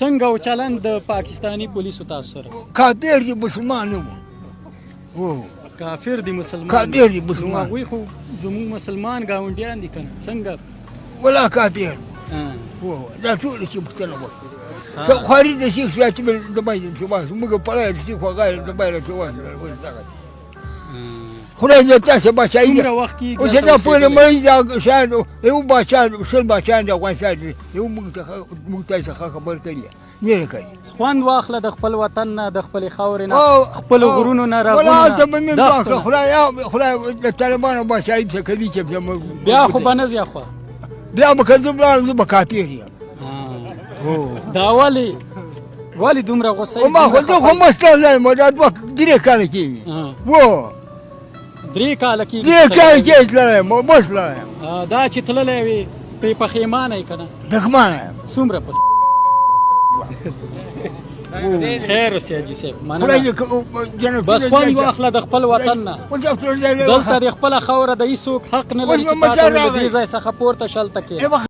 څنګه او چلند د پاکستاني پولیسو تاسو سره؟ کافر دي، مسلمان نه وو. کافر دي، مسلمان کافر دي، مسلمان. نو هغوی خو زموږ مسلمان ګاونډیان دي کنه، څنګه؟ ولا کافر وو. دا ټول چې پوښتنه وکړه، خواري د شیخ شوی چې د باندې شو، موږ په لار چې خو غیر د باندې شو. خدای دې تاسو بچایي. څومره وخت کېږي؟ اوس دا په مړی دا شان یو بچا 20 بچا د افغانستان یو موږ ته څه خبر کړی نه کړی. خوند واخله د خپل وطن نه، د خپلې خاورې نه، خپل غرونو نه. ولا ته به مې واخله. خدای خدای د طالبانو بچایي څه کوي چې بیا خو به نه ځې خو؟ بیا به که زه ولاړم، زه به کاپیر یم. دا ولې دومره غوسه؟ ما خو زه خو مستر یم، دا 2-3 کاله کېږي و. 3 کاله کېږي؟ 3 کاله کېږي تللی یم، بس تللی یم. دا چې تللی وې، پرې پښېمانه یې که نه؟ پښېمانه یم. څومره په خیر اوسې حاجي صاحب، مننه. بس خوند واخله د خپل وطن نه. دلته د خپله خاوره د هېڅوک حق نه لري چې تا ته له دې ځای څخه پورته شلته کښېنه.